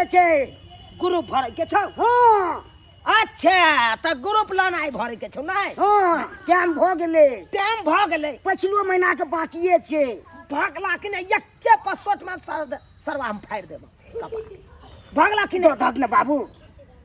छै। ग्रुप भरे के छौ? हाँ। अच्छा, तऽ ग्रुप लोन आइ भरे के छौ नहि? हाँ, टाइम भऽ गेलै। टाइम भऽ गेलै। पछिलो महीना के बाकिए छै। भगला कि नहि? एके पसोट में सरवा हम फाड़ि देबो कपार। भगला कि नहि? दऽ दऽ ने बाबू।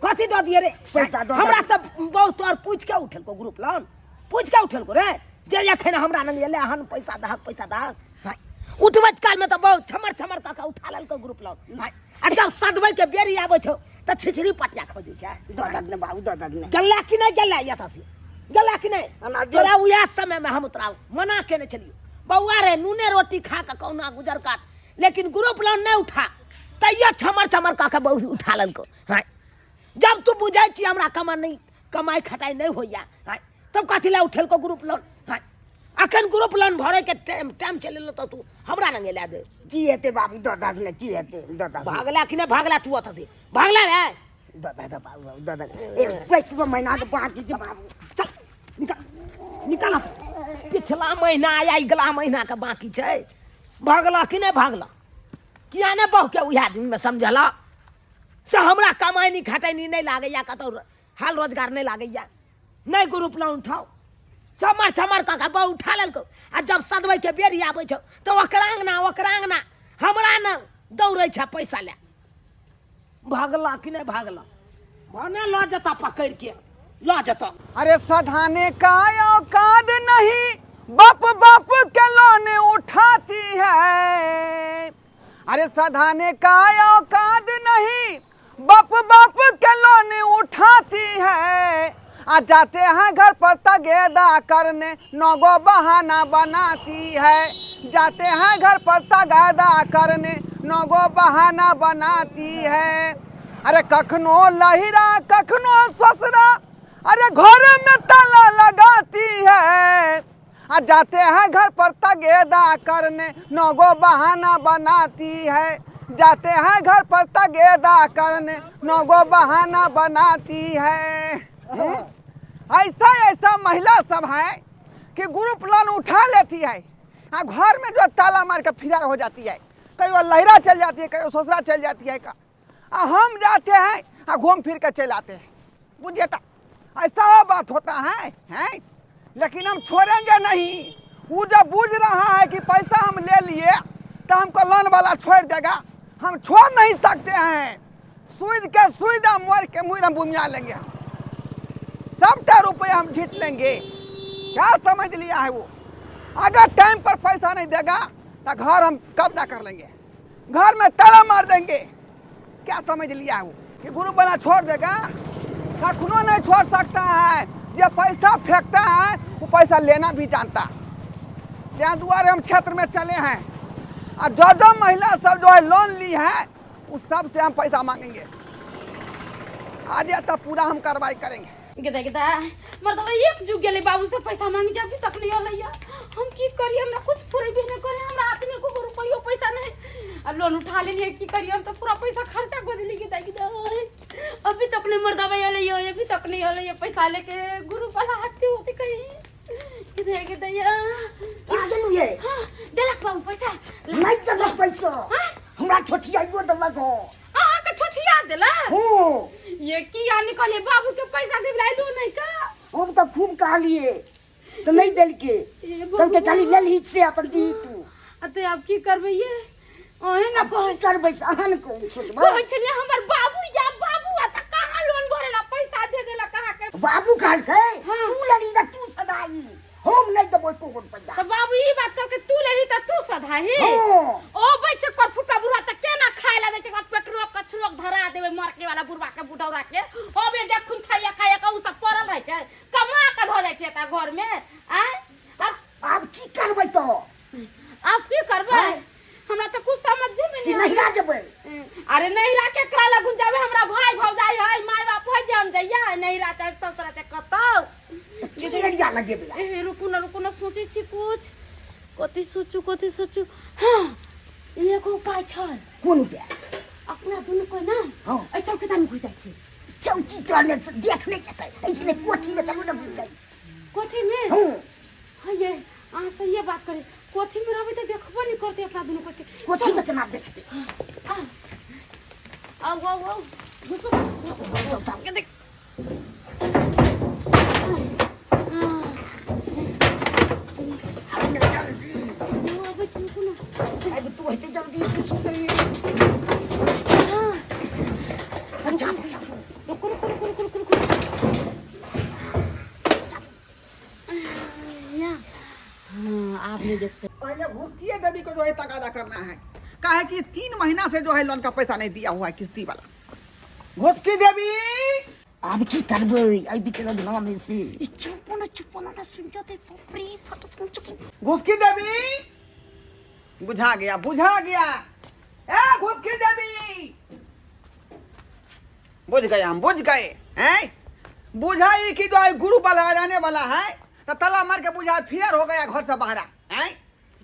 कथी दऽ दिए रे? पैसा दऽ दऽ। हमरा सब बहुत तोर पूछ के उठेलको, ग्रुप लोन पूछ के उठेलको रे, जे एखन हमरा लग एलै हन पैसा दहक, पैसा दहक। भाइ, उठबैत कालमे तऽ बहुत छमर छमर कऽ कऽ उठा लेलको ग्रुप लोन भाइ, आ जब सदबै के बेरी आबै छौ तऽ छिछरी पटिया खोजै छै। दऽ दऽ ने बाबू, दऽ दऽ ने। गेला कि नहि गेला? एतऽ से गेला कि नहि? एना जे- तोरा उएह समयमे हम तोरा मना केने छलियौ, बौआ रे, नूने रोटी खा कऽ कहुना गुजर काट, लेकिन ग्रुप लोन नहि उठा। तैयो छमर छमर कऽ कऽ बहुत उठा लेलको। हाँ, जब तू बुझै छी हमरा कमा नहि, कमाइ खटाइ नहि होइया, हाँ, तब कथी लए उठेलको ग्रुप लोन? हाँ, अखन ग्रुप लोन भरे के टाइम टाइम चलि एलो तऽ तू हमरा लंगे लए दे। की हेतै बाबू, दऽ दऽ ने, की हेतै, दऽ दऽ। भागला कि नहि भागला? तू ओतऽ से भागला रे? दऽ दऽ दऽ बाबू, दऽ दऽ, एक पैसो महीना के बाकी छै बाबू। चल निकाल, निकाल। पिछला महीना आ अगिला महीना के बाकी छै। भागला कि नहि भागला? किया नहि बहुके उएह दिनमे समझला से हमरा कमाइनी खटैनी नहि लागैया, कतहु हाल रोजगार नहि लागैया, नहि ग्रुप लोन उठाउ। चमर चमर कऽ कऽ बहु उठा लेलकौ, आ जब सदबैके बेरी आबै छौ तऽ ओकरा अङ्गना, ओकरा अङ्गना, हमरा ने दौड़ै छै पैसा लए। भागला कि नहि भागला? भने लऽ जेता, पकड़ि के लऽ जेता। अरे सधाने का औकात नहीं, बाप बाप के लोन उठाती है। अरे सधाने का औकात नहीं, बाप बाप के लोन उठाती है। आ जाते हैं घर पर तगेदा करने, नौगो बहाना बनाती है। जाते हैं घर पर तगेदा करने, नौगो बहाना बनाती है। अरे कखनो लहिरा, कखनो ससुरा, अरे घर में ताला लगाती है। आ जाते हैं घर पर तगेदा करने, नौगो बहाना बनाती है। जाते हैं घर पर तगेदा करने, नौगो बहाना बनाती है। हम्म? ऐसा ऐसा महिला सब है कि ग्रुप लोन उठा लेती है आ घर में जो ताला मार के फिरार हो जाती है। कहीं वो लहरा चल जाती है, कहीं वो ससुरा चल जाती है का, आ हम जाते हैं आ घूम फिर कर चले आते हैं। बुझिए तो ऐसा वो बात होता है, हैं? लेकिन हम छोड़ेंगे नहीं। वो जब बुझ रहा है कि पैसा हम ले लिए तो हमको लोन वाला छोड़ देगा, हम छोड़ नहीं सकते हैं। सुई के सुई हम मोर के मुँह हम बुमिया लेंगे, हम सबटा रुपया हम झीट लेंगे। क्या समझ लिया है वो? अगर टाइम पर पैसा नहीं देगा तो घर हम कब्जा कर लेंगे, घर में ताला मार देंगे। क्या समझ लिया है वो कि गुरु बना छोड़ देगा? कखनो नहीं छोड़ सकता है। जो पैसा फेंकता है वो पैसा लेना भी जानता। त्या दुआरे हम क्षेत्र में चले हैं और जो जो महिला सब जो है लोन ली है उस सब से हम पैसा मांगेंगे। आज या तब पूरा हम कार्रवाई करेंगे। गेदा गेदा मर्दवा, एक जुग गेलै बाबू से पैसा मांगे जा, अभी तक नहीं अलै। हम की करिए? हमरा कुछ फुरेबे नहीं करे, हमरा हाथ में को रुपयो पैसा नहीं, आ लोन उठा लेलिए। की करिए? हम तो पूरा पैसा खर्चा कर देली। गेदा गेदा, अभी तक नहीं मर्दवा अलै, अभी तक नहीं अलै पैसा लेके। गुरु वाला हाथ होते कहीं। गेदा गेदा, आ गेलू ये? हाँ, देलक बाबू पैसा? नहीं देलक पैसा। हमरा ठोठियाइयो देलक हो। अहाँ के ठोठिया देलक? हो। ये की यानी कहलिए बाबू के पैसा देब लाइलो नहीं का? हम तऽ खूब कहलिए तऽ नहीं देलके। ए। कहलके खाली लेलही से अपन दी तू। आ ते आब की करबै ये? ओहे ना आब कहै की करबै से अहाँ ने कहू, सोचबै। कहै छलियै हमर बाबू या बाबू, आ तऽ कहाँ लोन भरेला पैसा दे देलक अहाँके? बाबू कहलकै, हाँ। तू लेलही तऽ तू सदाही, हम नहीं देबो एको गो रुपैआ। तऽ बाबू ई बात कहलकै, तू लेलही तऽ तू सधाही? हाँ। ओ बै छै करफुटा बुढ़वा, तऽ केना खाय ला दै छै? ओकरा पेटरो कछरो धरा देबै मरके वाला बुढ़वा के, बुढ़ौरा के। अबे देखुन खाइया खाइया के उ सब पड़ल रहै छै, कमा के धऽ जाइ छै एतऽ घर में। आँय, आब की करबै तऽ? आब की करबै? आँय? हमरा तऽ कुछ समझे में कि नहीं नहिरा जेबै? अरे नैहरा के करा लगुन जाबे? हमरा भाई भौजाई है, माय बाप है जे हम जइया नैहरा चाहे ससुरा चाहे कतौ? की एरिया लगेबै? ए रुकू ना, रुकू ना, सोचै छी कुछ। कथी सोचू, कथी सोचू? हाँ, एगो उपाय छै। कोन उपाय? अपना दुनू कोइ ना हाँ। एहि चौकी में घुसि जाइ छी। चौकी तर में देख नहीं जेतै, ऐसने कोठी में चलू ना, घुसि जाइ छी। कोठी में? हूँ। हाँ, ये अहाँ सहिए बात करी। कोठी में रहबै तऽ देखबो नहीं करतै अपना दुनू कोइ के। कोठी में केना देखतै? आउ आउ आउ घुसू घुसू के देख। आब ने जल्दी। अबै छी, रुकू ने। आब तू हेतै जल्दी घुसू ने। हाँ। चापू चापू। रुकू रुकू रुकू रुकू रुकू रुकू। हाँ, आब नहीं देखते। पहले घुसकिए देवी को जो है तगादा करना है, काहे कि 3 महीना से जो है लोन का पैसा नहीं दिया हुआ है किस्ती वाला। घुसकी देवी आब की करबै एहि बीच नाम से? ई चुप न, चुप न ना, सुन जते बाप रे, फट सुन, चुप। घुसकी देवी, बुझा गया बुझा गया। ए घुसकी देवी, बुझ गए हम, बुझ गए हैं। बुझा ही कि जो है गुरु वाला जाने वाला है तो तला मार के बुझा फिर हो गया घर से बाहर हैं।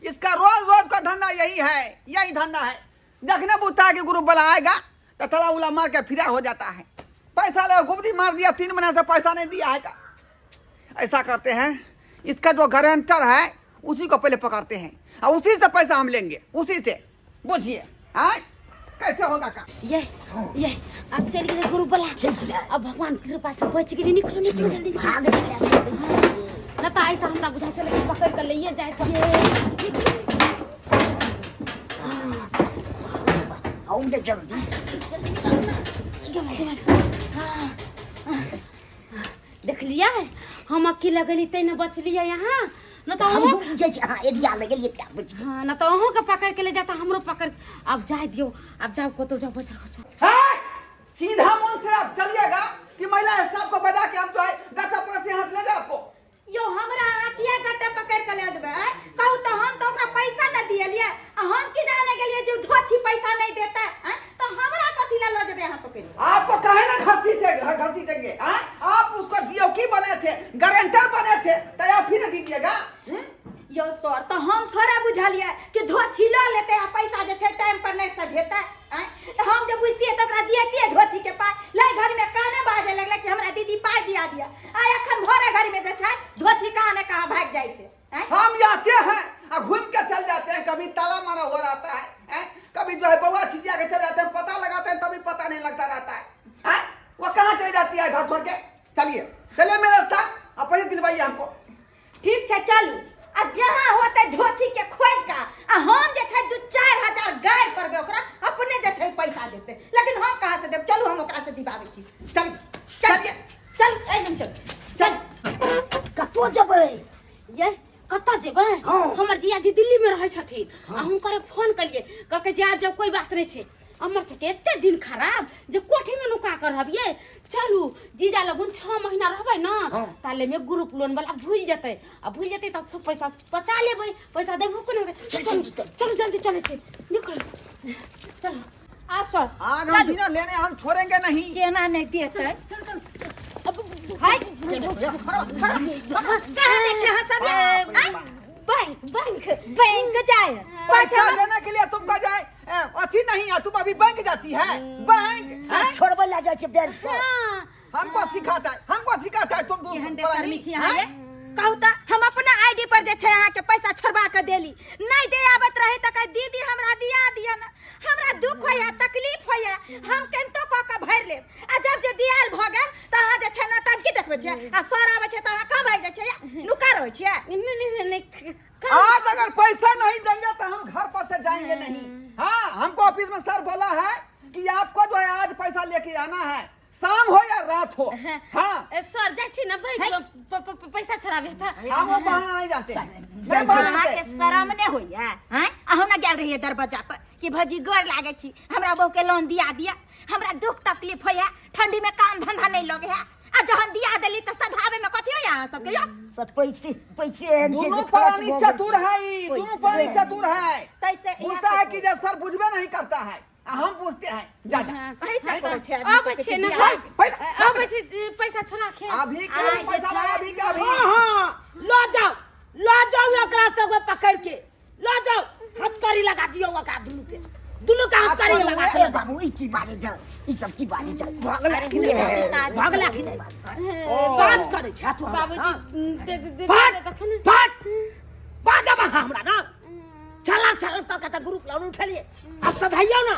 इसका रोज रोज का धंधा यही है, यही धंधा है। देखने बुझता है कि गुरु वाला आएगा तो तला उला मार के फिर हो जाता है। पैसा ले गुबदी मार दिया, 3 महीना से पैसा नहीं दिया है का। ऐसा करते हैं, इसका जो गारंटर है उसी को पहले पकड़ते हैं और उसी से पैसा हम लेंगे, उसी से। बुझिए हाँ कैसे होगा काम? ये अब चल गेलै गुरु वाला। चलि गेलै। अब भगवान के कृपा से बच गेली। निकलो निकलो जल्दी निकलो। भाग चले से। न तऽ आइ तऽ हमरा बुझा छलै कि पकड़ि कऽ लैए जायत। निकलो। आउ ने जल्दी। जल्दी निकलू ना। गे भाई, गे भाई। हाँ, हाँ। देखलियै, हम अकेला गेली तै ने बचलियै यहाँ, न तऽ हम अहूँ जाइ छी। अहाँ एरिया लग गेलियै तें बचि गेलियै। हाँ, न तऽ अहूँके पकड़ के ले जाता, हमरो पकड़। अब जाय दियौ, अब जाउ कतौ जाउ, बचल खचल। है सीधा मन से आप चलिएगा कि महिला स्टाफ को बजा के हम जो है गच्चा पर से हाथ ले जाए आपको? यो हमरा अहाँ किया गट्टा पकड़ के ले देबै आँय? कहू तऽ हम तऽ ओकरा पैसा न दियलियै आ हम की जाने गेलियै जे धोछी पैसा नहीं देतै आँय? तऽ हमरा कथी लए लऽ जेबै अहाँ पकड़ के? आपको काहे ना घसीटेंगे हाँ? आप उसको दियोकी बने थे, गारंटर बने थे, तो आप फिर दीजिएगा हम्म? यौ सर, तऽ हम थोड़ा बुझलियै कि धोछी लऽ लेतै आ पैसा जे छै टाइम पर नहि सधेतै आँय? तऽ हम जे बुझतियै तऽ ओकरा दियतियै धोछी के पाइ। लै घड़ी में काने बाजे लगलै कि हमरा दीदी पाइ दिया दिया, आ एखन भोरे घड़ी में जे छै धोछी कहाँ ने कहाँ भागि जाइ छै आँय? हम आते हैं और घूम के चल जाते हैं, कभी ताला मारा हुआ रहता है हैं? कभी जो है बउआ छिटिया के चल जाते हैं, पता लगाते हैं तभी पता नहीं लगता रहता है हैं? वो कहाँ चली जाती है घर छोड़ के? चलिए चलिए मेरे साथ, आप पैसे दिलवाइए हमको। ठीक छै चलू, आ जहाँ होतै धोछी के खोजि कऽ आ हम जे छै 2-4 हजार गारि पड़बै ओकरा, अपने जे छै पैसा देतै, लेकिन हम कहाँ से देब? चलू हम ओकरा से दिबाबै छी। चल चल चलिए चल एकदम चल चल। कतौ जेबै? ये कतऽ जेबै? हाँ। हमर जियाजी दिल्ली में रहै छथिन आ हुनकर फोन कलियै, कहलकै जे आबि जाउ, कोई बात नहि छै। हमर सबके एते दिन खराब जे कोठी में नुका कर रहबियै। चलू जीजा लगुन 6 महीना रहबै ने। हाँ। ताले में ग्रुप लोन वाला भूलि जेतै आ भूलि जेतै तऽ सब पैसा बचा लेबै, पैसा देबो कोना होतै। चल, चलू चल, चल। चलू जल्दी चलै छी, निकलू चलू। आब सर आज हम चलू। बिना लेने हम छोड़ेंगे नहीं। केना नहि देतै? चल चल अब। हाय, कहाँ जाइ छै अहाँ सब? आँय? Bank bank. बैंक जाय पैसा पाछा देने के लिए तुमको जो है अथी नहीं है, तुम अभी बैंक जाती है बैंक सब हैं? छोड़बै लए जाइ छै बैंक से। हाँ। हमको सिखाता है, हमको सिखाता है तुम केहन दूर बेशर्मी छी अहाँ ये? कहू तऽ हम अपना आईडी पर जे छै अहाँके पैसा छोड़बा कऽ देली, नहि दे आबैत रही तऽ कहै दीदी हमरा दिया दिअ ने, हमरा दुख होइए तकलीफ होइए, हम केनाहितो कऽ कऽ भरि लेब। आ जब जे दियाल भऽ गेल तऽ अहाँ जे छै नौटंकी देखबै छियै आ सर आबै छै तऽ अहाँ कहाँ भागि जाइ छियै, नुका रहै छियै? नहीं नहीं नहीं नहीं। आज अगर पैसा नहीं देंगे तो हम घर पर से जाएंगे नहीं। हाँ, हमको ऑफिस में सर बोला है कि आपको जो है आज पैसा लेके आना है, शाम हो या रात हो। हाँ। ए, सर जाइ छी ने बैंक लोन पैसा छोड़ाबे तऽ। हम वो बहाना नहीं जानते हैं, नहीं बहाना अहाँके जानते। शरम नहि होइए आँय? अहूँ ने गेल रहियै दरवाजा पर कि भौजी गोर लागै छी, हमरा बहू के लोन दिया दिया, हमरा दुख तकलीफ होइए, ठंडी में काम धंधा नहीं लगे है, आ जहन दिया देली तऽ सधाबे में कथी होइए अहाँ सबके यौ? सब पैसे पैसे एहन छै दोनों जे खर्च प्राणी भऽ गेल। चतुर है ई, दोनों प्राणी चतुर है। तैसे इएह पूछता है सब कि जे सर बुझबे नहीं करता है आ हम पूछते हैं। जा जा। एहि सब करै छै आदमी आबै सबके छियै ने। दिया। भाई, आबै छी पैसा छोड़ा के। अभी के अभी पैसा लगा, अभी के अभी। हाँ हाँ, लऽ जाउ लऽ जाउ ओकरा सबके पकड़ के लऽ जाउ, हथकड़ी लगा दियौ ओकरा दुनू के, दुनू के हथकड़ी आपको लगा के ए लऽ जाउ। बाबू, ई की बाजै छौ? ई सब की बाजै छौ? भगला कि नहि? अरे, भगला कि नहि? ओ। बात करै छै तू हमरा, बाबूजी हाँ? दे दे दे फट दे तखन फट बाजब अहाँ हमरा ना। चलल चलल कऽ के तऽ ग्रुप लोन उठेलियै, आब सधैयौ ना।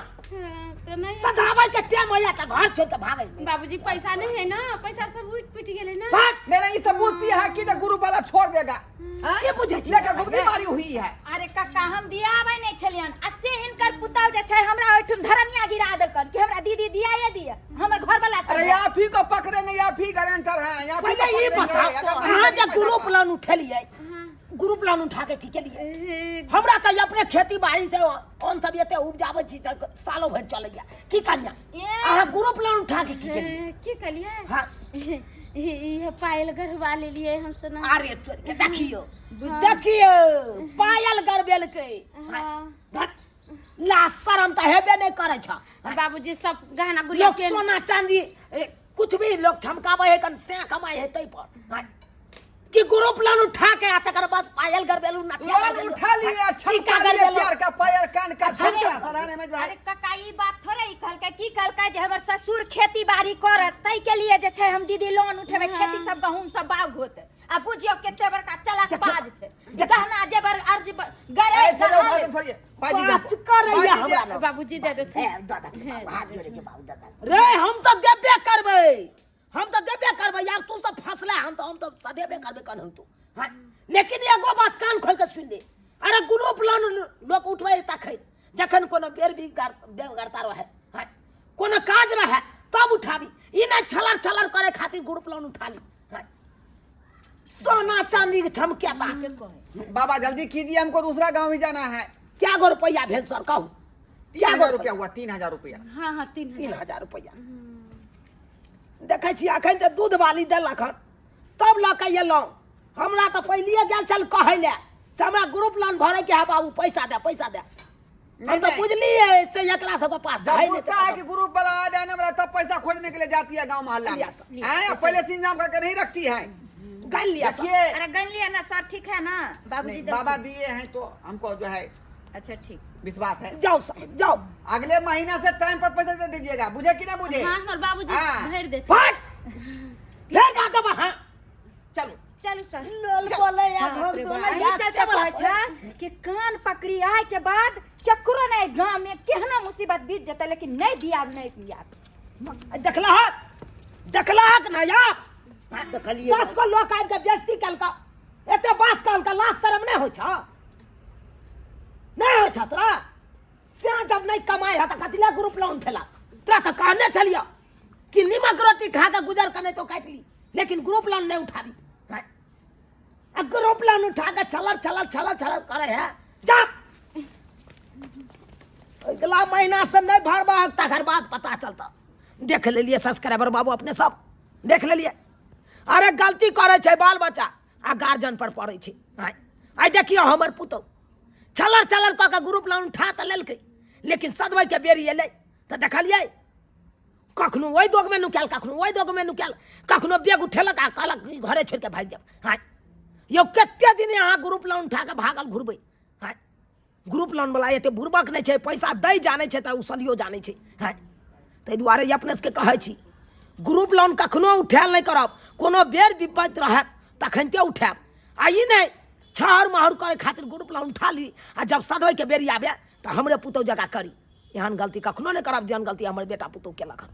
तो नहीं सधाबै के टाइम होइया तऽ घर छोड़ के भागै बाबूजी पैसा नहीं है ना, पैसा सब उठ पिट गेले ना। भाग। नहीं नहीं, ये सब बुझती है कि जब गुरु वाला छोड़ देगा। हाँ? के बुझै छी? लेकर गुप्ती मारी हुई है। अरे काका हम दियाबै नहि छलियन आ से हिनकर पुतहु जे छै हमरा ओहिठाम धरनिया गिरा देलकन कि हमरा दीदी दियाए दिअ, हमर घर वाला अरे आप ही को पकड़ेंगे, आप ही गारंटर हैं, आप ही को पहिले ई पकड़ेंगे। बताओ अगर नहीं अहाँ जे देंगे पैसा ग्रुप तो- लोन उठेलियै, ग्रुप लोन उठा के की केलियै? हमरा तऽ अपने खेती बाड़ी से ऑन सब एते उपजाबै छी तऽ सालो भरि चलैया। की कनिया अहाँ ग्रुप लोन उठा के की केलियै? की केलियै? हाँ। ये पायल गढ़वा लेलियै हम सोना। अरे तोर के देखियो देखियो पायल गड़बेलकै। हाँ। ला शरम तऽ हेबे नहि करै छ। बाबूजी सब गहना गुड़िया लोक सोना चांदी कुछ भी लोग छमकाबै है कन से कमाइ है तै पर। हाँ। कि ग्रुप लोन उठा के आ तकर बाद पायल गड़बेलू नथिया लोन गड़बेलू, उठा लिया, टीका छमका लिया, गड़बेलू। प्यार का पायल कान का अच्छा, झुमका अच्छा। सराहने में जो है। अरे काका ई बात थोड़े ई कहलकै, की कहलकै जे हमर ससुर खेती बाड़ी करत तै के लिए जे छै हम दीदी लोन उठेबै, खेती सब गहूम सब बाग होत। आ बुझियौ कते बड़का चलाक बाज छै, गहना जेबर अर्ज गरे ए, छोड़िए, गहना छोड़िए, छोड़िए। भाईजी बात दे। करैया भाईजी हमरा दे। लग। बाबूजी दे देथिन। ए, दादा के बाबू, हाथ जोड़ै छै बाबू, दादा। रे हम तऽ देबे करबै, हम तऽ देबे करबै यार, तू सब फंसला, हम तऽ सधेबे करबै कन्हु तू। हाँ, लेकिन एगो बात कान खोल के सुन ले, अरे ग्रुप लोन लोक उठबै तखन जखन कोनो बेर भी बेगरता रहे, हाँ, कोनो काज रहे तब उठाबी, ई नहि छलर छलर करे खातिर ग्रुप लोन उठा ली। हाँ, सोना चांदी के छमकेता। बाबा जल्दी कीजिए, हमको दूसरा गांव ही जाना है। क्या गो रुपया भेल सर कहू? 3000 रुपया हुआ, 3000 रुपया। हाँ हाँ 3000। 3000 रुपया देखै छी अखन तऽ दूध वाली देलक हन तब लऽ के एलहुँ। हमरा तऽ पहिलिए गेल छल कहै लए से हमरा ग्रुप लोन भरैके है बाबू, पैसा दे पैसा दे। नहीं, हम तऽ नहीं। बुझलिए से एकरा सबके पास जब है नहीं पूछता है कि ग्रुप वाला आ जाए ना मेरा, तब पैसा खोजने के लिए जाती है गांव मोहल्ला में। लिया सर, हैं, पहले से इंतजाम करके नहीं रखती है। गन लिया सर। देखिए। अरे गन लिया ना सर, ठीक है ना बाबूजी? नहीं, बाबा दिए हैं तो हमको जो है अच्छा ठीक विश्वास है। जाओ सर जाओ, अगले महीना से टाइम पर पैसा दे दीजिएगा, बुझे कि ना बुझे? हाँ हमारे बाबूजी हाँ। भर देते। फट फेर बाजब अहाँ। चलो चलू सर। लोल बोले या बाप घोर रे बोले बाप, या एही चलते से बोले। कहै छै कि कान पकड़ी आय के बाद केकरो नहीं गांव में केहनो मुसीबत बीत जेतै लेकिन नहीं दियाब नहीं दियाब। देखलहक देखलहक ना यार? देखलियै। 10 गो लोक आबि के बेइज्जती केलका, एते बात कहलका, लाज शरम नहि होइ छौ? नहि होइ छौ तोरा? से जब नहीं कमाई है तऽ कथी लए ग्रुप लोन उठेला? तोरा तऽ कहने छलियौ कि नीमक रोटी खा के गुजर के नहीं तो काटि ली, लेकिन ग्रुप लोन नहीं उठाबी। हाँ। आ ग्रुप लोन उठा के छलर छलर छलर छलर करे है। जा अगला महीना से नहीं भरबा तकर बाद पता चलता। देख लेलिए सब्सक्राइबर बाबू अपने सब देख लेलिए। अरे गलती करे छै बाल बच्चा आ गार्जियन पर पड़ै छै। आइ आइ देखियौ हमर पुतहु छलर छलर कऽ के ग्रुप लोन उठा तऽ लेलकै, लेकिन सदबै के बेरी एलै तऽ देखलियै कखनो ओहि दोगमे नुकायल, कखनो ओहि दोगमे नुकायल, कखनो बैग उठेलक आ कहलक ई घरे छोड़ि के भागि जाब। हाँ यौ कते दिन अहाँ ग्रुप लोन उठा के भागल घुरबै? हाँ ग्रुप लोन वाला एते बुड़बक नहि छै, पैसा दै जानै छै तऽ उसलियो जानै छै। हाँ ताहि दुआरे अपने सबके कहै छी ग्रुप लोन कखनो उठायल नहि करब, कोनो बेर विपत्ति रहत तखनते उठायब, आ ई नहि छहर महर करै खातिर ग्रुप लोन उठा ली आ जब सधबैके बेरी आबे तऽ हमरे पुतहु जकाँ करी। एहन गलती कखनो नहि करब जेहन गलती हमर बेटा पुतहु केलक हन।